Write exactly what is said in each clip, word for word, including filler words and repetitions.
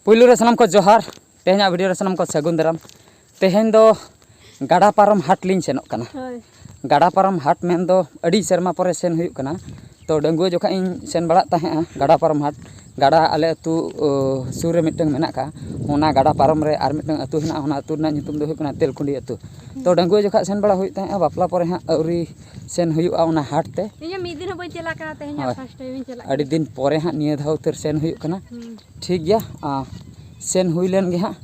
ᱯᱩᱭᱞᱩ ᱨᱮ ᱥᱟᱱᱟᱢ ᱠᱚ ᱡᱚᱦᱟᱨ᱾ ᱛᱮᱦᱮᱧᱟᱜ ᱵᱷᱤᱰᱤᱭᱳ ᱨᱮ ᱥᱟᱱᱟᱢ ᱠᱚ ᱥᱟᱹᱜᱩᱱ ᱫᱟᱨᱟᱢ᱾ ᱛᱮᱦᱮᱧ ᱫᱚ ᱜᱟᱰᱟ ᱯᱟᱨᱚᱢ ᱦᱟᱴ ᱞᱤᱧ ᱥᱮᱱᱚᱜ ᱠᱟᱱᱟ᱾ ᱦᱳᱭ᱾ ᱜᱟᱰᱟ ᱯᱟᱨᱚᱢ ᱦᱟᱴ ᱢᱮᱱᱫᱚ ᱟᱹᱰᱤ ᱥᱮᱨᱢᱟ ᱯᱚᱨᱮ ᱥᱮᱱ ᱦᱩᱭᱩᱜ ᱠᱟᱱᱟ᱾ ᱛᱚ ᱰᱟᱺᱜᱩᱣᱟᱹ ᱡᱚᱠᱷᱟᱜ ᱤᱧ ᱥᱮᱱ ᱵᱟᱲᱟᱜ ᱛᱟᱦᱮᱸᱜᱼᱟ ᱜᱟᱰᱟ ᱯᱟᱨᱚᱢ ᱦᱟᱴ᱾ ᱜᱟᱰᱟ ᱟᱞᱮ ᱟᱹᱛᱩ, ᱚ, ᱥᱩᱨ ᱨᱮ ᱢᱤᱫᱴᱟᱝ ᱢᱮᱱᱟᱜ ᱟᱠᱟᱫᱼᱟ᱾ ᱚᱱᱟ ᱜᱟᱰᱟ ᱯᱟᱨᱚᱢ ᱨᱮ ᱟᱨ ᱢᱤᱫᱴᱟᱝ ᱟᱹᱛᱩ ᱦᱮᱱᱟᱜᱼᱟ, ᱚᱱᱟ ᱟᱹᱛᱩ ᱨᱮᱱᱟᱜ ᱧᱩᱛᱩᱢ ᱫᱚ ᱦᱩᱭᱩᱜ ᱠᱟᱱᱟ ᱛᱮᱞᱠᱩᱸᱰᱤ ᱟᱹᱛᱩ᱾ ᱛᱚ ᱰᱟᱺᱜᱩᱣᱟᱹ ᱡᱚᱠᱷᱟᱜ ᱥᱮᱱ ᱵᱟᱲᱟ ᱦᱩᱭᱩᱜ ᱛᱟᱦᱮᱸᱜᱼᱟ, ᱵᱟᱯᱞᱟ ᱯᱚᱨᱮ ᱦᱟᱸᱜ ᱟᱹᱣᱨᱤ ᱥᱮᱱ ᱦᱩᱭᱩᱜᱼᱟ ᱚᱱᱟ ᱦᱟᱴ ᱛᱮ᱾ ᱤᱧ ᱦᱚᱸ ᱢᱤᱫ ᱫᱤᱱ ᱦᱚᱸ ᱵᱟᱹᱧ ᱪᱟᱞᱟᱜ ᱠᱟᱱᱟ, ᱛᱮᱦᱮᱧ ᱦᱳᱭ᱾ ᱯᱷᱟᱥᱴ ᱴᱟᱭᱤᱢ ᱤᱧ ᱪᱟᱞᱟᱜ ᱟᱹᱰᱤ ᱠᱟᱱᱟ᱾ ᱫᱤᱱ ᱯᱚᱨᱮ ᱦᱟᱸᱜ ᱱᱤᱭᱟᱹ ᱫᱷᱟᱣ ᱩᱛᱟᱹᱨ ᱥᱮᱱ ᱦᱩᱭᱩᱜ ᱠᱟᱱᱟ᱾ ᱦᱩᱸ᱾ ᱴᱷᱤᱠ ᱜᱮᱭᱟ, ᱟ, ᱥᱮᱱ ᱦᱩᱭ ᱞᱮᱱ ᱜᱮ ᱦᱟᱸᱜ,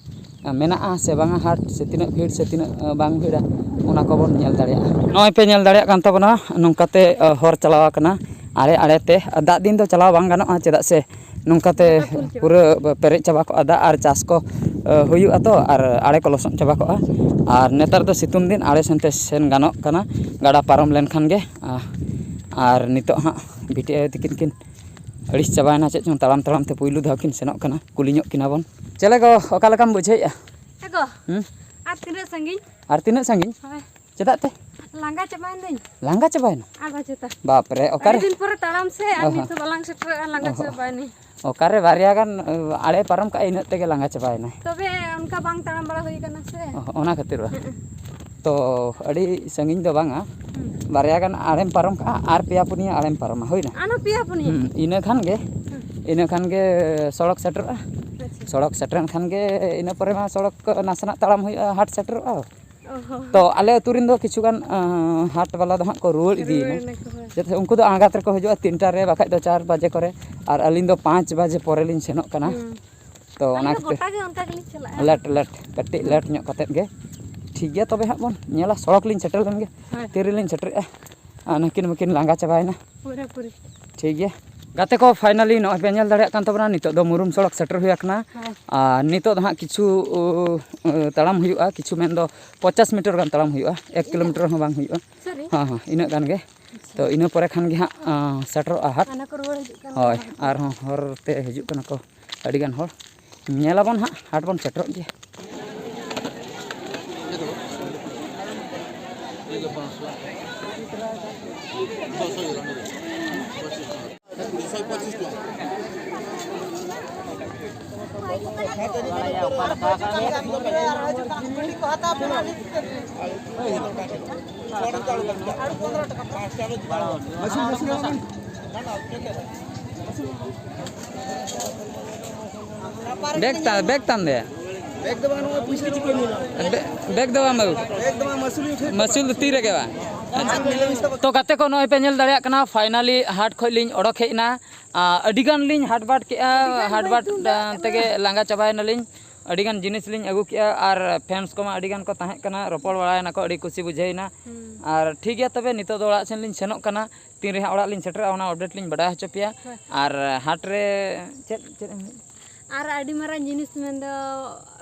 ᱟ, ᱢᱮᱱᱟᱜᱼᱟ ᱥᱮ ᱵᱟᱝᱟ ᱦᱟᱴ, ᱥᱮ ᱛᱤᱱᱟᱹᱜ ᱵᱷᱤᱲ ᱥᱮ ᱛᱤᱱᱟᱹᱜ, ᱟ, ᱵᱟᱝ ᱵᱷᱤᱲᱟ, ᱚᱱᱟ ᱠᱚᱵᱚᱱ ᱧᱮᱞ ᱫᱟᱲᱮᱭᱟᱜᱼᱟ᱾ ᱱᱚᱜᱼᱚᱭ ᱯᱮ ᱧᱮᱞ ᱫᱟᱲᱮᱭᱟᱜ ᱠᱟᱱ ᱛᱟᱵᱚᱱᱟ, ᱱᱚᱝᱠᱟᱛᱮ, ᱟ, ᱦᱚᱨ ᱪᱟᱞᱟᱣ ᱟᱠᱟᱱᱟ ᱟᱲᱮ ᱟᱲᱮ ᱛᱮ᱾ ᱟ, ᱫᱟᱜ ᱫᱤᱱ ᱫᱚ ᱪᱟᱞᱟᱣ ᱵᱟᱝ ᱜᱟᱱᱚᱜᱼᱟ, ᱪᱮᱫᱟᱜ ᱥᱮ ᱱᱚᱝᱠᱟᱛᱮ ᱯᱩᱨᱟᱹ ᱯᱮᱨᱮᱡ ᱪᱟᱵᱟ ᱠᱚᱜᱼᱟ ᱫᱟᱜ, ᱟᱨ ᱪᱟᱥ ᱠᱚ, ᱟ, ᱦᱩᱭᱩᱜᱼᱟ ᱛᱚ, ᱟᱨ ᱟᱲᱮ ᱠᱚ ᱞᱚᱥᱚᱫ ᱪᱟᱵᱟ ᱠᱚᱜᱼᱟ᱾ ᱟᱨ ᱱᱮᱛᱟᱨ ᱫᱚ ᱥᱤᱛᱩᱝ ᱫᱤᱱ ᱟᱲᱮ ᱥᱮᱱᱛᱮ ᱥᱮᱱ ᱜᱟᱱᱚᱜ ᱠᱟᱱᱟ, ᱜᱟᱰᱟ ᱯᱟᱨᱚᱢ ᱞᱮᱱᱠᱷᱟᱱ ᱜᱮ᱾ ᱟ, ᱟᱨ ᱱᱤᱛᱚᱜ ᱦᱟᱸᱜ ᱵᱤᱴᱤ ᱟᱭᱳ ᱛᱟᱹᱠᱤᱱ ᱠᱤᱱ ᱟᱹᱲᱤᱥ ᱪᱟᱵᱟᱭᱮᱱᱟ, ᱪᱮᱫ ᱪᱚᱝ ᱛᱟᱲᱟᱢ ᱛᱟᱲᱟᱢ ᱛᱮ ᱯᱩᱭᱞᱩ ᱫᱷᱟᱣ ᱠᱤᱱ ᱥᱮᱱᱚᱜ ᱠᱟᱱᱟ, ᱠᱩᱞᱤ ᱧᱚᱜ ᱠᱤᱱᱟ ᱵᱚᱱ᱾ ᱪᱮᱞᱮ ᱜᱚ, ᱚᱠᱟ ᱞᱮᱠᱟᱢ ᱵᱩᱡᱷᱟᱹᱣᱮᱫᱼᱟ? ᱮ ᱜᱚ, ᱦᱩᱸ? ᱟᱨ ᱛᱤᱱᱟᱹᱜ ᱥᱟᱺᱜᱤᱧ? ᱟᱨ ᱛᱤᱱᱟᱹᱜ ᱥᱟᱺᱜᱤᱧ? ᱦᱳᱭ᱾ ᱪᱮᱫᱟᱜ ᱛᱮ? ᱞᱟᱸᱜᱟ ᱪᱟᱵᱟᱭᱮᱱᱟᱹᱧ᱾ ᱞᱟᱸᱜᱟ ᱪᱟᱵᱟᱭᱮᱱᱟ? ᱟᱨ ᱵᱟᱝ ᱪᱮᱛᱟ᱾ ᱵᱟᱯᱨᱮ, ᱚᱠᱟᱨᱮ? ᱟᱹᱰᱤ ᱫᱤᱱ ᱯᱚᱨᱮ ᱛᱟᱲᱟᱢ ᱥᱮ, ᱟᱨ ᱚ ᱱᱤᱛ ᱦᱚᱸ᱾ ᱦᱚᱸ ᱵᱟᱞᱟᱝ ᱥᱮᱴᱮᱨᱚᱜᱼᱟ, ᱞᱟᱸᱜᱟ ᱚ ᱦᱚᱸ᱾ ᱪᱟᱵᱟᱭᱮᱱᱟᱹᱧ᱾ ᱚᱠᱟᱨᱮ ᱵᱟᱨᱭᱟ ᱜᱟᱱ, ᱟᱲᱮ ᱯᱟᱨᱚᱢ ᱠᱟᱜᱼᱟ, ᱤᱱᱟᱹᱜ ᱛᱮᱜᱮ ᱞᱟᱸᱜᱟ ᱪᱟᱵᱟᱭᱮᱱᱟᱭ᱾ ᱛᱚᱵᱮ ᱚᱱᱠᱟ ᱵᱟᱝ ᱛᱟᱲᱟᱢ ᱵᱟᱲᱟ ᱦᱩᱭ ᱠᱟᱱᱟ ᱥᱮ᱾ ᱚ, ᱚᱱᱟ ᱠᱷᱟᱹᱛᱤᱨ ᱵᱟ? ᱦᱮᱸ᱾ ᱛᱚ ᱟᱹᱰᱤ ᱥᱟᱺᱜᱤᱧ ᱫᱚ ᱵᱟᱝᱟ, ᱦᱩᱸ᱾ ᱵᱟᱨᱭᱟ ᱜᱟᱱ ᱟᱲᱮᱢ ᱯᱟᱨᱚᱢ ᱠᱟᱜᱼᱟ, ᱟᱨ ᱯᱮᱭᱟ ᱯᱩᱱᱭᱟᱹ ᱟᱲᱮᱢ ᱯᱟᱨᱚᱢᱟ, ᱦᱩᱭᱱᱟ? ᱟᱨ ᱯᱮᱭᱟ ᱯᱩᱱᱭᱟᱹ? ᱦᱩᱸ, ᱤᱱᱟᱹ ᱠᱷᱟᱱ ᱜᱮ, ᱦᱩᱸ᱾ ᱤᱱᱟᱹ ᱠᱷᱟᱱ ᱜᱮ ᱥᱚᱲᱚᱠ ᱥᱮᱴᱮᱨᱚᱜᱼᱟ᱾ ᱟᱪᱪᱷᱟ᱾ ᱥᱚᱲᱚᱠ ᱥᱮᱴᱮᱨᱮᱱ ᱠᱷᱟᱱ ᱜᱮ ᱤᱱᱟᱹ ᱯᱚᱨᱮ ᱢᱟ ᱥᱚᱲᱚᱠ ᱱᱟᱥᱮᱱᱟᱜ ᱛᱟᱲᱟᱢ ᱦᱩᱭᱩᱜᱼᱟ, ᱦᱟᱴ ᱥᱮᱴᱮᱨᱚᱜᱼᱟ᱾ ᱚ ᱦᱚᱸ᱾ ᱛᱚ ᱟᱞᱮ ᱟᱹᱛᱩ ᱨᱮᱱ ᱫᱚ ᱠᱤᱪᱷᱩ ᱜᱟᱱ, ᱟᱸ, ᱦᱟᱴ ᱵᱟᱞᱟ ᱫᱚ ᱦᱟᱸᱜ ᱠᱚ ᱨᱩᱣᱟᱹᱲ ᱤᱫᱤᱭᱮᱱᱟ᱾ ᱨᱩᱣᱟᱹᱲ ᱮᱱᱟ ᱠᱚ, ᱦᱳᱭ᱾ ᱪᱮᱫᱟᱜ ᱥᱮ ᱩᱱᱠᱩ ᱫᱚ ᱟᱬᱜᱟᱛ ᱨᱮᱠᱚ ᱦᱤᱡᱩᱜᱼᱟ ᱛᱤᱱᱴᱟ ᱨᱮ, ᱵᱟᱠᱷᱟᱡ ᱫᱚ ᱪᱟᱨ ᱵᱟᱡᱮ ᱠᱚᱨᱮ, ᱟᱨ ᱟᱹᱞᱤᱧ ᱫᱚ ᱯᱟᱸᱪ ᱵᱟᱡᱮ ᱯᱚᱨᱮ ᱞᱤᱧ ᱥᱮᱱᱚᱜ ᱠᱟᱱᱟ᱾ ᱦᱩᱸ᱾ ᱛᱚ ᱚᱱᱟ ᱟᱞᱮ ᱠᱷᱟᱹᱛᱤᱨ ᱜᱚᱴᱟ ᱜᱮ ᱚᱱᱠᱟ ᱜᱮᱞᱤᱧ ᱪᱟᱞᱟᱜᱼᱟ᱾ ᱞᱮᱴ, ᱞᱮᱴ, ᱠᱟᱹᱴᱤᱡ ᱞᱮᱴ ᱧᱚᱜ ᱠᱟᱛᱮᱫ ᱜᱮ᱾ ᱴᱷᱤᱠ ᱜᱮᱭᱟ, ᱛᱚᱵᱮ ᱦᱟᱸᱜ ᱵᱚᱱ ᱧᱮᱞᱟ, ᱥᱚᱲᱚᱠ ᱞᱤᱧ ᱥᱮᱴᱮᱨ ᱞᱮᱱ ᱜᱮ᱾ ᱦᱳᱭ᱾ ᱛᱤᱨᱮᱞᱤᱧ ᱥᱮᱴᱮᱨᱮᱜᱼᱟ᱾ ᱟᱨ ᱱᱩᱠᱤᱱ ᱢᱟᱹᱠᱤᱱ ᱞᱟᱸᱜᱟ ᱪᱟᱵᱟᱭᱮᱱᱟ᱾ ᱯᱩᱨᱟᱹᱯᱩᱨᱤ᱾ ᱴᱷᱤᱠ ᱜᱮᱭᱟ᱾ ᱜᱟᱛᱮ ᱠᱚ, ᱯᱷᱟᱭᱱᱟᱞᱤ ᱱᱚᱜᱼᱚᱭ ᱯᱮ ᱧᱮᱞ ᱫᱟᱲᱮᱭᱟᱜ ᱠᱟᱱ ᱛᱟᱵᱚᱱᱟ, ᱱᱤᱛᱚᱜ ᱫᱚ ᱢᱩᱨᱩᱢ ᱥᱚᱲᱚᱠ ᱥᱮᱴᱮᱨ ᱦᱩᱭ ᱟᱠᱟᱱᱟ᱾ ᱦᱳᱭ᱾ ᱟᱨ ᱱᱤᱛᱚᱜ ᱫᱚ ᱦᱟᱸᱜ ᱠᱤᱪᱷᱩ, ᱩ, ᱩ, ᱛᱟᱲᱟᱢ ᱦᱩᱭᱩᱜᱼᱟ, ᱠᱤᱪᱷᱩ ᱢᱮᱱᱫᱚ ᱯᱚᱧᱪᱟᱥ ᱢᱤᱴᱟᱨ ᱜᱟᱱ ᱛᱟᱲᱟᱢ ᱦᱩᱭᱩᱜᱼᱟ, ᱮᱠ ᱤᱱᱟᱹᱜ? ᱠᱤᱞᱳᱢᱤᱴᱟᱨ ᱦᱚᱸ ᱵᱟᱝ ᱦᱩᱭᱩᱜᱼᱟ᱾ ᱥᱟᱹᱨᱤ? ᱦᱮᱸ, ᱦᱮᱸ, ᱤᱱᱟᱹᱜ ᱜᱟᱱ ᱜᱮ᱾ ᱟᱪᱪᱷᱟ᱾ ᱛᱚ ᱤᱱᱟᱹ ᱯᱚᱨᱮ ᱠᱷᱟᱱ ᱜᱮ ᱦᱟᱸᱜ, ᱟᱸ, ᱥᱮᱴᱮᱨᱚᱜᱼᱟ ᱦᱟᱴ᱾ ᱦᱟᱱᱟ ᱠᱚ ᱨᱩᱣᱟᱹᱲ ᱦᱤᱡᱩᱜ ᱠᱟᱱᱟ᱾ ᱦᱳᱭ, ᱟᱨᱦᱚᱸ ᱦᱚᱨ ᱛᱮ ᱦᱤᱡᱩᱜ ᱠᱟᱱᱟ ᱠᱚ ᱟᱹᱰᱤᱜᱟᱱ ᱦᱚᱲ᱾ ᱧᱮᱞᱟᱵᱚᱱ ᱦᱟᱸᱜ, ᱦᱟᱴ ᱵᱚᱱ ᱥᱮᱴᱮᱨᱚᱜ ᱜᱮᱭᱟ᱾ ᱵᱮᱜᱽ ᱛᱟ-, ᱵᱮᱜᱽ ᱛᱟᱢ ᱫᱮ᱾ ᱵᱮᱜᱽ ᱫᱚ ᱵᱟᱝ, ᱱᱚᱜᱼᱚᱭ ᱯᱩᱭᱥᱟᱹ ᱨᱩᱣᱟᱹᱲ ᱢᱮᱱᱟᱜᱼᱟ᱾ ᱵᱮ-, ᱵᱮᱜᱽ ᱫᱚ ᱵᱟᱝ ᱟᱹᱜᱩ᱾ ᱵᱮᱜᱽ ᱫᱚ ᱵᱟᱝ, ᱢᱟᱹᱥᱩᱞ ᱤᱧ ᱩᱴᱷᱟᱹᱣ ᱢᱟᱹᱥᱩᱞ ᱫᱚ ᱛᱤ ᱨᱮᱜᱮ ᱵᱟᱝ᱾ ᱟᱪᱪᱷᱟ᱾ ᱛᱚ ᱜᱟᱛᱮ ᱠᱚ, ᱱᱚᱜᱼᱚᱭ ᱯᱮ ᱧᱮᱞ ᱫᱟᱲᱮᱭᱟᱜ ᱠᱟᱱᱟ, finally ᱦᱟᱴ ᱠᱷᱚᱡ ᱞᱤᱧ ᱚᱰᱚᱠ ᱦᱮᱡ ᱮᱱᱟ᱾ ᱟ, ᱟᱹᱰᱤ ᱜᱟᱱ ᱞᱤᱧ ᱦᱟᱴ ᱵᱟᱴ ᱠᱮᱜᱼᱟ, ᱟᱹᱰᱤ ᱜᱟᱱ ᱦᱟᱴ ᱵᱟᱴ, ᱵᱟᱹᱭᱛᱩᱞ ᱫᱚ ᱟ, ᱛᱮᱜᱮ ᱞᱟᱸᱜᱟ ᱪᱟᱵᱟᱭᱮᱱᱟᱞᱤᱧ᱾ ᱟᱹᱰᱤ ᱜᱟᱱ ᱡᱤᱱᱤᱥ ᱞᱤᱧ ᱟᱹᱜᱩ ᱠᱮᱜᱼᱟ ᱟᱨ fans ᱠᱚᱢᱟ ᱟᱹᱰᱤ ᱜᱟᱱ ᱠᱚ ᱛᱟᱦᱮᱸ ᱠᱟᱱᱟ, ᱨᱚᱯᱚᱲ ᱵᱟᱲᱟᱭᱮᱱᱟ ᱠᱚ, ᱟᱹᱰᱤ ᱠᱩᱥᱤ ᱵᱩᱡᱷᱟᱹᱣᱮᱱᱟ᱾ ᱦᱩᱸ᱾ ᱟᱨ ᱴᱷᱤᱠ ᱜᱮᱭᱟ, ᱛᱚᱵᱮ ᱱᱤᱛᱚᱜ ᱫᱚ ᱚᱲᱟᱜ ᱥᱮᱱ ᱞᱤᱧ ᱥᱮᱱᱚᱜ ᱠᱟᱱᱟ᱾ ᱛᱤᱱ ᱨᱮ ᱦᱟᱸᱜ ᱚᱲᱟᱜ ᱞᱤᱧ ᱥᱮᱴᱮᱨᱚᱜᱼᱟ, ᱚᱱᱟ update ᱞᱤᱧ ᱵᱟᱰᱟᱭ ᱦᱚᱪᱚ ᱯᱮᱭᱟ᱾ ᱦᱳᱭ᱾ ᱟᱨ ᱦᱟᱴ ᱨᱮ ᱪᱮᱫ, ᱪᱮᱫ ᱮᱢ ᱟᱨ ᱟᱹᱰᱤ ᱢᱟᱨᱟᱝ ᱡᱤᱱᱤᱥ ᱢᱮᱱᱫᱚ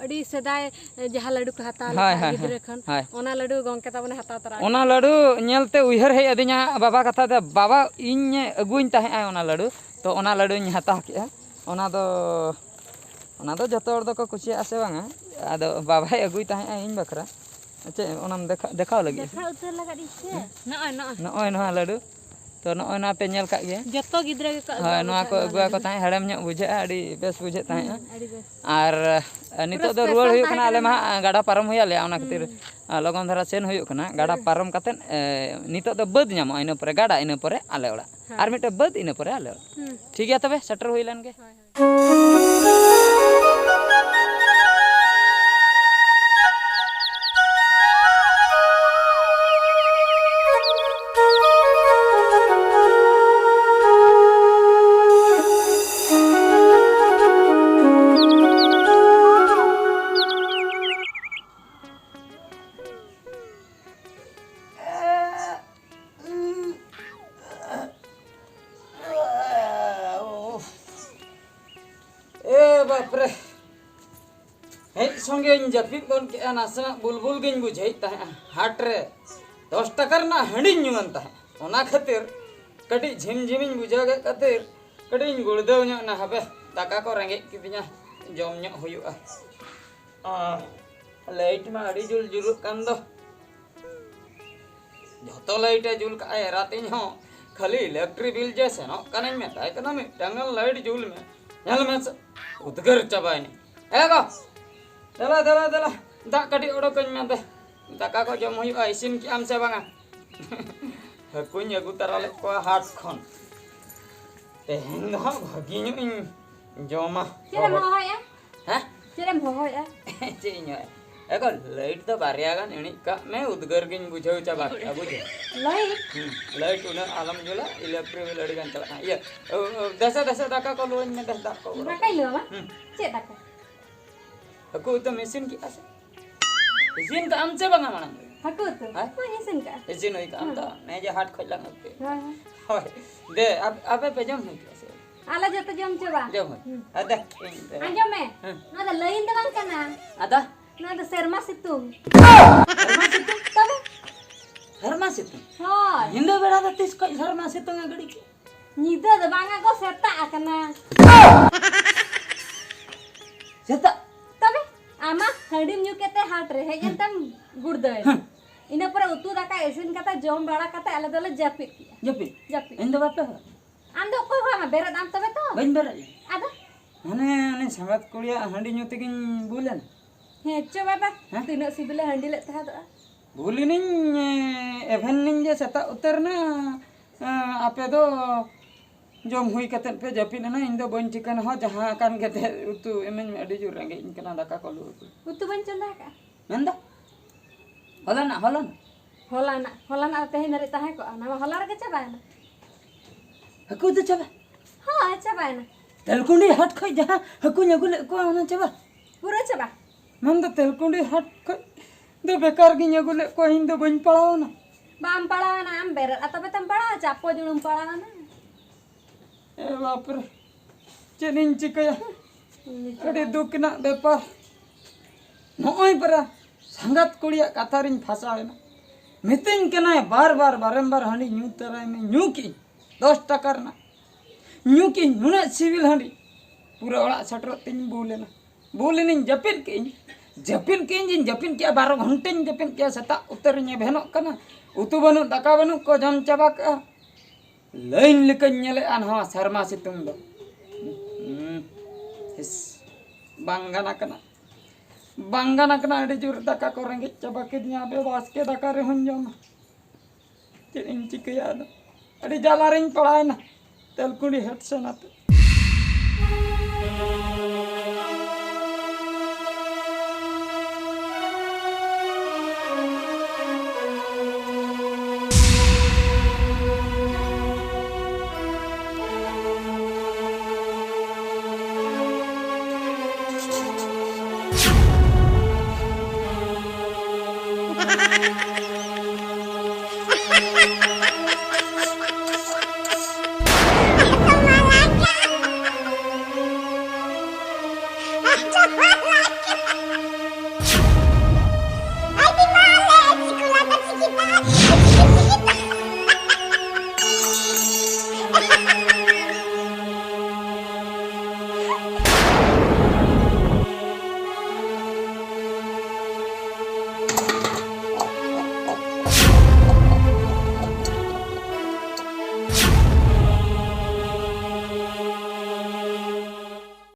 ᱟᱹᱰᱤ ᱥᱮᱫᱟᱭ ᱡᱟᱦᱟᱸ ᱞᱟᱹᱰᱩ ᱠᱚ ᱦᱟᱛᱟᱣ ᱦᱳᱭ, ᱞᱮᱫᱟ ᱦᱳᱭ, ᱜᱤᱫᱽᱨᱟᱹ ᱦᱳᱭ, ᱠᱷᱚᱱ, ᱦᱳᱭ᱾ ᱚᱱᱟ ᱞᱟᱹᱰᱩ ᱜᱚᱢᱠᱮ ᱛᱟᱵᱚᱱᱮ ᱦᱟᱛᱟᱣ ᱛᱚᱨᱟ ᱚᱱᱟ ᱠᱮᱫᱟ᱾ ᱞᱟᱹᱰᱩ ᱧᱮᱞᱛᱮ ᱩᱭᱦᱟᱹᱨ ᱦᱮᱡ ᱟᱹᱫᱤᱧᱟ ᱵᱟᱵᱟ ᱠᱟᱛᱷᱟ ᱛᱮ, ᱵᱟᱵᱟ ᱤᱧ ᱟᱹᱜᱩᱣᱟᱹᱧ ᱛᱟᱦᱮᱸᱜᱼᱟ ᱚᱱᱟ ᱞᱟᱹᱰᱩ, ᱛᱚ ᱚᱱᱟ ᱞᱟᱹᱰᱩᱧ ᱦᱟᱛᱟᱣ ᱠᱮᱜᱼᱟ᱾ ᱚᱱᱟ ᱫᱚ, ᱚᱱᱟ ᱫᱚ ᱡᱚᱛᱚ ᱦᱚᱲ ᱫᱚᱠᱚ ᱠᱩᱥᱤᱭᱟᱜᱼᱟ ᱥᱮ ᱵᱟᱝᱟ, ᱟᱫᱚ ᱵᱟᱵᱟᱭ ᱟᱹᱜᱩᱭ ᱛᱟᱦᱮᱸᱜᱼᱟ ᱤᱧ ᱵᱟᱠᱷᱨᱟ᱾ ᱪᱮᱫ ᱚᱱᱟᱢ ᱫᱮᱠᱷᱟ-, ᱫᱮᱠᱷᱟᱣ ᱞᱟᱹᱜᱤᱫ? ᱫᱮᱠᱷᱟᱣ ᱩᱛᱟᱹᱨ ᱞᱟᱜᱟᱫ ᱤᱧ ᱥᱮ᱾ ᱦᱮᱸ? ᱱᱚᱜᱼᱚᱭ, ᱱᱚᱜᱼᱚᱭ᱾ ᱱᱚᱜᱼᱚᱭ ᱱᱚᱣᱟ ᱞᱟᱹᱰᱩ᱾ ᱛᱚ ᱱᱚᱜᱼᱚᱭ ᱱᱚᱣᱟ ᱯᱮ ᱧᱮᱞ ᱠᱟᱜ ᱜᱮᱭᱟ᱾ ᱡᱚᱛᱚ ᱜᱤᱫᱽᱨᱟᱹ ᱜᱮᱠᱚ ᱟᱹᱜᱩ ᱦᱳᱭ, ᱟᱹᱜᱩ ᱱᱚᱣᱟ ᱠᱚ ᱛᱟᱦᱮᱸᱫ ᱟᱹᱜᱩᱣᱟ ᱚᱱᱟ ᱠᱚ ᱞᱟᱹᱰᱩ᱾ ᱛᱟᱦᱮᱸᱫ, ᱦᱮᱲᱮᱢ ᱧᱚᱜ ᱵᱩᱡᱷᱟᱹᱜᱼᱟ, ᱟᱹᱰᱤ ᱵᱮᱥ ᱵᱩᱡᱷᱟᱹᱜ ᱛᱟᱦᱮᱸᱫᱼᱟ᱾ ᱦᱩᱸ, ᱟᱹᱰᱤ ᱵᱮᱥ᱾ ᱟᱨ, ᱟᱨ ᱯᱩᱨᱟᱹ ᱱᱤᱛᱚᱜ ᱫᱚ special ᱨᱩᱣᱟᱹᱲ ᱛᱟᱦᱮᱸ ᱦᱩᱭᱩᱜ ᱠᱟᱱᱟ, ᱠᱟᱱᱟ ᱟᱞᱮ ᱢᱟ ᱱᱚᱣᱟ᱾ ᱦᱟᱸᱜ ᱜᱟᱰᱟ ᱯᱟᱨᱚᱢ ᱦᱩᱭ ᱟᱞᱮᱭᱟ, ᱚᱱᱟ ᱠᱷᱟᱹᱛᱤᱨ, ᱦᱩᱸ᱾ ᱟᱨ, ᱞᱚᱜᱚᱱ ᱫᱷᱟᱨᱟ ᱥᱮᱱ ᱦᱩᱭᱩᱜ ᱠᱟᱱᱟ᱾ ᱜᱟᱰᱟ ᱦᱩᱸ᱾ ᱯᱟᱨᱚᱢ ᱠᱟᱛᱮᱫ, ᱮ, ᱱᱤᱛᱚᱜ ᱫᱚ ᱵᱟᱹᱫᱽ ᱧᱟᱢᱚᱜᱼᱟ, ᱤᱱᱟᱹ ᱯᱚᱨᱮ ᱜᱟᱰᱟ, ᱤᱱᱟᱹ ᱯᱚᱨᱮ ᱟᱞᱮ ᱚᱲᱟᱜ᱾ ᱦᱳᱭ᱾ ᱟᱨ ᱢᱤᱫᱴᱮᱡ ᱵᱟᱹᱫᱽ, ᱤᱱᱟᱹ ᱯᱚᱨᱮ ᱟᱞᱮ ᱚᱲᱟᱜ᱾ ᱦᱩᱸ᱾ ᱴᱷᱤᱠ ᱜᱮᱭᱟ ᱛᱚᱵᱮ, ᱥᱮᱴᱮᱨ ᱦᱩᱭ ᱞᱮᱱ ᱜᱮ᱾ ᱦᱳᱭ, ᱦᱳᱭ᱾ ᱮ ᱵᱟᱯᱨᱮ, ᱦᱮᱡ ᱥᱚᱸᱜᱮᱧ ᱡᱟᱹᱯᱤᱫ ᱜᱚᱫ ᱠᱮᱜᱼᱟ, ᱱᱟᱥᱮᱱᱟᱜ ᱵᱩᱞᱵᱩᱞ ᱜᱤᱧ ᱵᱩᱡᱷᱟᱹᱣᱮᱫ ᱛᱟᱦᱮᱸᱜᱼᱟ᱾ ᱦᱟᱴ ᱨᱮ ᱫᱚᱥ ᱴᱟᱠᱟ ᱨᱮᱱᱟᱜ ᱦᱟᱺᱰᱤᱧ ᱧᱩᱣᱟᱱ ᱛᱟᱦᱮᱸᱫ, ᱚᱱᱟ ᱠᱷᱟᱹᱛᱤᱨ ᱠᱟᱹᱴᱤᱡ ᱡᱷᱤᱢ ᱡᱷᱤᱢᱤᱧ ᱵᱩᱡᱷᱟᱹᱣ ᱠᱮᱫ ᱠᱷᱟᱹᱛᱤᱨ ᱠᱟᱹᱴᱤᱡ ᱤᱧ ᱜᱩᱲᱫᱟᱹᱣ ᱧᱚᱜ ᱮᱱᱟ᱾ ᱦᱟᱯᱮ, ᱫᱟᱠᱟ ᱠᱚ ᱨᱮᱸᱜᱮᱡ ᱠᱤᱫᱤᱧᱟ, ᱡᱚᱢ ᱧᱚᱜ ᱦᱩᱭᱩᱜᱼᱟ᱾ ᱟᱦ, light ᱢᱟ ᱟᱹᱰᱤ ᱡᱳᱨ ᱡᱩᱞᱩᱜ ᱠᱟᱱ ᱫᱚ᱾ ᱡᱷᱚᱛᱚ light ᱮ ᱡᱩᱞ ᱠᱟᱜᱼᱟ ᱮᱨᱟᱛᱤᱧ ᱦᱚᱸ, ᱠᱷᱟᱹᱞᱤ electric bill ᱡᱮ ᱥᱮᱱᱚᱜ ᱠᱟᱱᱟᱧ ᱢᱮᱛᱟᱭ ᱠᱟᱱᱟ, "ᱢᱤᱫᱴᱟᱝ ᱜᱟᱱ light ᱡᱩᱞ ᱢᱮ, ᱧᱮᱞ ᱢᱮ ᱥᱮ, ᱩᱫᱽᱜᱟᱹᱨ ᱪᱟᱵᱟᱭᱮᱱᱟᱹᱧ᱾ ᱮ ᱜᱚ, ᱫᱮᱞᱟ, ᱫᱮᱞᱟ, ᱫᱮᱞᱟ, ᱫᱟᱜ ᱠᱟᱹᱴᱤᱡ ᱚᱰᱚᱠᱟᱹᱧ ᱢᱮ ᱫᱮ᱾ ᱫᱟᱠᱟ ᱠᱚ ᱡᱚᱢ ᱦᱩᱭᱩᱜᱼᱟ, ᱤᱥᱤᱱ ᱠᱮᱜ ᱟᱢ ᱥᱮ ᱵᱟᱝᱟ? ᱦᱟᱹᱠᱩᱧ ᱟᱹᱜᱩ ᱛᱟᱨᱟ ᱞᱮᱫ ᱠᱚᱣᱟ ᱦᱟᱴ ᱠᱷᱚᱱ᱾ ᱛᱮᱦᱮᱧ ᱫᱚ ᱦᱟᱸᱜ ᱵᱷᱟᱹᱜᱤ ᱧᱚᱜ ᱤᱧ ᱡᱚᱢᱟ᱾ ᱪᱮᱫ ᱮᱢ ᱦᱚᱦᱚᱭᱮᱜᱼᱟ? ᱦᱮᱸ? ᱪᱮᱫ ᱮᱢ ᱦᱚᱦᱚᱭᱮᱜᱼᱟ? ᱪᱮᱫ ᱤᱧ ᱦᱚᱦᱚᱭᱟ? ᱮ ᱜᱚ, ᱞᱟᱭᱤᱴ ᱫᱚ ᱵᱟᱨᱭᱟ ᱜᱟᱱ ᱤᱬᱤᱡ ᱠᱟᱜ ᱢᱮ, ᱩᱫᱽᱜᱟᱹᱨ ᱜᱤᱧ ᱵᱩᱡᱷᱟᱹᱣ ᱪᱟᱵᱟ ᱠᱮᱜᱼᱟ, ᱵᱩᱡᱷᱟᱹᱣ? ᱞᱟᱭᱤᱴ? ᱦᱩᱸ, ᱞᱟᱭᱤᱴ ᱩᱱᱟᱹᱜ ᱟᱞᱚᱢ ᱡᱩᱞᱟ, ᱤᱞᱮᱠᱴᱨᱤᱠ ᱵᱤᱞ ᱟᱹᱰᱤ ᱜᱟᱱ ᱪᱟᱞᱟᱜ ᱠᱟᱱᱟ᱾ ᱤᱭᱟᱹ, ᱚ, ᱚ, ᱫᱮᱥᱮ, ᱫᱮᱥᱮ, ᱫᱟᱠᱟ ᱠᱚ ᱞᱩᱣᱟᱹᱧ ᱢᱮ, ᱫᱮ, ᱫᱟᱜ ᱠᱚ ᱵᱚᱨᱚᱝ᱾ ᱫᱟᱠᱟᱧ ᱞᱩᱣᱟᱢᱟ? ᱦᱩᱸ᱾ ᱪᱮᱫ ᱫᱟᱠᱟ? ᱦᱟᱹᱠᱩ ᱩᱛᱩᱢ ᱤᱥᱤᱱ ᱠᱮᱜᱼᱟ ᱥᱮ? ᱤᱥᱤᱱ ᱠᱟᱜ ᱟᱢ ᱪᱮ ᱵᱟᱝᱟ ᱢᱟᱲᱟᱝ ᱨᱮ? ᱦᱟᱹᱠᱩ ᱩᱛᱩ? ᱦᱮᱸ? ᱦᱳᱭ, ᱤᱥᱤᱱ ᱠᱟᱜᱼᱟ᱾ ᱤᱥᱤᱱ ᱦᱩᱭ ᱠᱟᱜ ᱟᱢ ᱛᱚ? ᱦᱩᱸ᱾ ᱱᱮ ᱡᱮ ᱦᱟᱴ ᱠᱷᱚᱡ ᱞᱟᱝ ᱟᱹᱜᱩ ᱠᱮᱫ᱾ ᱦᱳᱭ, ᱦᱳᱭ᱾ ᱦᱳᱭ᱾ ᱫᱮ, ᱟᱯ-, ᱟᱯᱮ ᱯᱮ ᱡᱚᱢ ᱦᱩᱭ ᱠᱮᱜᱼᱟ ᱥᱮ? ᱟᱞᱮ ᱡᱚᱛᱚ ᱡᱚᱢ ᱪᱟᱵᱟ᱾ ᱡᱚᱢ ᱦᱩᱭ᱾ ᱦᱩᱸ᱾ ᱟᱫᱟ, ᱤᱧ ᱫᱚ᱾ ᱟᱸᱡᱚᱢ ᱢᱮ, ᱦᱮᱸ᱾ ᱱᱚᱣᱟ ᱫᱚ ᱞᱟᱹᱭᱤᱱ ᱫᱚ ᱵᱟᱝ ᱠᱟᱱᱟ᱾ ᱟᱫᱟ? ᱱᱚᱣᱟ ᱫᱚ ᱥᱮᱨᱢᱟ ᱥᱤᱛᱩᱝ᱾ ᱥᱮᱨᱢᱟ ᱥᱤᱛᱩᱝ? ᱛᱚᱵᱮ? ᱥᱮᱨᱢᱟ ᱥᱤᱛᱩᱝ? ᱦᱳᱭ᱾ ᱧᱤᱫᱟᱹ ᱵᱮᱲᱟ ᱫᱚ ᱛᱤᱥ ᱠᱷᱚᱡ ᱥᱮᱨᱢᱟ ᱥᱤᱛᱩᱝ ᱮ ᱜᱟᱹᱰᱤ ᱠᱮᱫ? ᱧᱤᱫᱟᱹ ᱫᱚ ᱵᱟᱝᱟ ᱜᱚ, ᱥᱮᱛᱟᱜ ᱟᱠᱟᱱᱟ᱾ ᱥᱮᱛᱟᱜ? ᱛᱚᱵᱮ ᱟᱢᱟᱜ ᱦᱟᱺᱰᱤᱢ ᱧᱩ ᱠᱮᱫ ᱛᱮ ᱦᱟᱴ ᱨᱮ ᱦᱮᱡ ᱮᱱ ᱛᱮᱢ ᱜᱩᱲᱫᱟᱹᱣ ᱮᱱᱟ᱾ ᱦᱮᱸ᱾ ᱤᱱᱟᱹ ᱯᱚᱨᱮ ᱩᱛᱩ ᱫᱟᱠᱟ ᱤᱥᱤᱱ ᱠᱟᱛᱮ, ᱡᱚᱢ ᱵᱟᱲᱟ ᱠᱟᱛᱮ ᱟᱞᱮ ᱫᱚᱞᱮ ᱡᱟᱹᱯᱤᱫ ᱠᱮᱜᱼᱟ᱾ ᱡᱟᱹᱯᱤᱫ? ᱡᱟᱹᱯᱤᱫ᱾ ᱤᱧ ᱫᱚ ᱵᱟᱯᱮ ᱦᱚᱦᱚ? ᱟᱢ ᱫᱚ ᱚᱠᱚᱭ ᱦᱚᱦᱚ ᱟᱢᱟ? ᱵᱮᱨᱮᱫ ᱟᱢ ᱛᱚᱵᱮ ᱛᱚ᱾ ᱵᱟᱹᱧ ᱵᱮᱨᱮᱫ ᱞᱮᱱᱟ᱾ ᱟᱫᱚ? ᱦᱟᱱᱮ, ᱦᱟᱱᱮ ᱥᱟᱸᱜᱟᱛ ᱠᱩᱲᱤᱭᱟᱜ ᱦᱟᱺᱰᱤ ᱧᱩ ᱛᱮᱜᱤᱧ ᱵᱩᱞ ᱮᱱᱟ᱾ ᱦᱮᱸ ᱪᱚ ᱵᱟᱵᱟ, ᱦᱮᱸ? ᱛᱤᱱᱟᱹᱜ ᱥᱤᱵᱤᱞᱮ ᱦᱟᱺᱰᱤ ᱞᱮᱫ ᱛᱟᱦᱮᱸᱫᱚᱜᱼᱟ᱾ ᱵᱩᱞ ᱮᱱᱟᱹᱧ, ᱮ, ᱮᱵᱷᱮᱱ ᱮᱱᱟᱹᱧ ᱡᱮ ᱥᱮᱛᱟᱜ ᱩᱛᱟᱹᱨ ᱮᱱᱟ, ᱮ, ᱟᱯᱮ ᱫᱚ ᱡᱚᱢ ᱦᱩᱭ ᱠᱟᱛᱮᱫ ᱯᱮ ᱡᱟᱹᱯᱤᱫ ᱮᱱᱟ, ᱤᱧ ᱫᱚ ᱵᱟᱹᱧ ᱴᱷᱤᱠᱟᱹᱱᱟ ᱦᱚᱸ, ᱡᱟᱦᱟᱸ ᱟᱠᱟᱱ ᱜᱮ ᱫᱮ, ᱩᱛᱩ ᱤᱢᱟᱹᱧ ᱢᱮ, ᱟᱹᱰᱤ ᱡᱳᱨ ᱨᱮᱸᱜᱮᱡ ᱤᱧ ᱠᱟᱱᱟ, ᱫᱟᱠᱟ ᱠᱚ ᱟᱹᱞᱩ ᱩᱛᱩ᱾ ᱩᱛᱩ ᱵᱟᱹᱧ ᱪᱚᱸᱫᱟ ᱟᱠᱟᱫᱼᱟ᱾ ᱢᱮᱱᱫᱟ? ᱦᱚᱞᱟᱱᱟᱜ, ᱦᱚᱞᱟᱱᱟᱜ᱾ ᱦᱚᱞᱟᱱᱟᱜ, ᱦᱚᱞᱟᱱᱟᱜ ᱛᱮᱦᱮᱧ ᱫᱷᱟᱹᱨᱤᱡ ᱛᱟᱦᱮᱸ ᱠᱚᱜᱼᱟ, ᱚᱱᱟ ᱢᱟ ᱦᱚᱞᱟ ᱨᱮᱜᱮ ᱪᱟᱵᱟᱭᱮᱱᱟ᱾ ᱦᱟᱹᱠᱩ ᱩᱛᱩ ᱪᱟᱵᱟ? ᱦᱳᱭ, ᱪᱟᱵᱟᱭᱮᱱᱟ᱾ ᱛᱮᱞᱠᱩᱸᱰᱤ ᱦᱟᱴ ᱠᱷᱚᱡ ᱡᱟᱦᱟᱸ ᱦᱟᱹᱠᱩᱧ ᱟᱹᱜᱩ ᱞᱮᱫ ᱠᱚᱣᱟ, ᱚᱱᱟ ᱪᱟᱵᱟ? ᱯᱩᱨᱟᱹ ᱪᱟᱵᱟ᱾ ᱢᱮᱱᱫᱚ ᱛᱮᱞᱠᱩᱸᱰᱤ ᱦᱟᱴ ᱠᱷᱚᱡ ᱫᱚ ᱵᱮᱠᱟᱨ ᱜᱤᱧ ᱟᱹᱜᱩ ᱞᱮᱫ ᱠᱚᱣᱟ, ᱤᱧ ᱫᱚ ᱵᱟᱹᱧ ᱯᱟᱲᱟᱣᱱᱟ᱾ ᱵᱟᱢ ᱯᱟᱲᱟᱣᱱᱟ, ᱟᱢ ᱵᱮᱨᱮᱫ ᱟ ᱛᱚᱵᱮ ᱛᱚᱢ ᱯᱟᱲᱟᱣᱟ, ᱪᱟᱯᱚ ᱡᱩᱲᱩᱢ ᱯᱟᱲᱟᱣᱱᱟ᱾ ᱮ ᱵᱟᱯᱨᱮ, ᱪᱮᱫ ᱤᱧ ᱪᱤᱠᱟᱹᱭᱟ? ᱟᱹᱰᱤ ᱫᱩᱠ ᱨᱮᱱᱟᱜ ᱵᱮᱯᱟᱨ᱾ ᱱᱚᱜᱼᱚᱭ ᱯᱟᱨᱟ ᱥᱟᱸᱜᱟᱛ ᱠᱩᱲᱤᱭᱟᱜ ᱠᱟᱛᱷᱟ ᱨᱤᱧ ᱯᱷᱟᱥᱟᱣ ᱮᱱᱟ᱾ ᱢᱤᱛᱟᱹᱧ ᱠᱟᱱᱟᱭ ᱵᱟᱨ ᱵᱟᱨ, ᱵᱟᱨᱮᱢ ᱵᱟᱨ ᱦᱟᱺᱰᱤ ᱧᱩ ᱛᱟᱨᱟᱭ ᱢᱮ, ᱧᱩ ᱠᱮᱜᱼᱟᱹᱧ ᱫᱚᱥ ᱴᱟᱠᱟ ᱨᱮᱱᱟᱜ᱾ ᱧᱩ ᱠᱮᱜᱼᱟᱹᱧ ᱱᱩᱱᱟᱹᱜ ᱥᱤᱵᱤᱞ ᱦᱟᱺᱰᱤ, ᱯᱩᱨᱟᱹ ᱚᱲᱟᱜ ᱥᱮᱴᱮᱨᱚᱜ ᱛᱤᱧ ᱵᱩᱞ ᱮᱱᱟ᱾ ᱵᱩᱞ ᱮᱱᱟᱹᱧ, ᱡᱟᱹᱯᱤᱫ ᱠᱮᱜᱼᱟᱹᱧ᱾ ᱡᱟᱹᱯᱤᱫ ᱠᱮᱜᱼᱟᱹᱧ ᱡᱮᱧ ᱡᱟᱹᱯᱤᱫ ᱠᱮᱜᱼᱟ, ᱵᱟᱨᱚ ᱜᱷᱚᱱᱴᱟᱧ ᱡᱟᱹᱯᱤᱫ ᱠᱮᱜᱼᱟ, ᱥᱮᱛᱟᱜ ᱩᱛᱟᱹᱨᱤᱧ ᱮᱵᱷᱮᱱᱚᱜ ᱠᱟᱱᱟ᱾ ᱩᱛᱩ ᱵᱟᱹᱱᱩᱜ, ᱫᱟᱠᱟ ᱵᱟᱹᱱᱩᱜ, ᱠᱚ ᱡᱚᱢ ᱪᱟᱵᱟ ᱠᱟᱜᱼᱟ᱾ ᱞᱟᱹᱭᱤᱱ ᱞᱮᱠᱟᱧ ᱧᱮᱞᱮᱜᱼᱟ ᱱᱚᱣᱟ ᱥᱮᱨᱢᱟ ᱥᱤᱛᱩᱝ ᱫᱚ᱾ ᱦᱩᱸ, ᱤᱥ, ᱵᱟᱝ ᱜᱟᱱ ᱟᱠᱟᱱᱟ, ᱵᱟᱝ ᱜᱟᱱ ᱟᱠᱟᱱᱟ᱾ ᱟᱹᱰᱤ ᱡᱳᱨ ᱫᱟᱠᱟ ᱠᱚ ᱨᱮᱸᱜᱮᱡ ᱪᱟᱵᱟ ᱠᱤᱫᱤᱧᱟ᱾ ᱟᱯᱮ ᱵᱟᱥᱠᱮ ᱫᱟᱠᱟ ᱨᱮᱦᱚᱸᱧ ᱡᱚᱢᱟ, ᱪᱮᱫ ᱤᱧ ᱪᱤᱠᱟᱹᱭᱟ ᱟᱫᱚ? ᱟᱹᱰᱤ ᱡᱟᱞᱟ ᱨᱤᱧ ᱯᱟᱲᱟᱣᱮᱱᱟ ᱛᱮᱞᱠᱩᱸᱰᱤ ᱦᱮᱰ ᱥᱮᱱ ᱟᱛᱮ᱾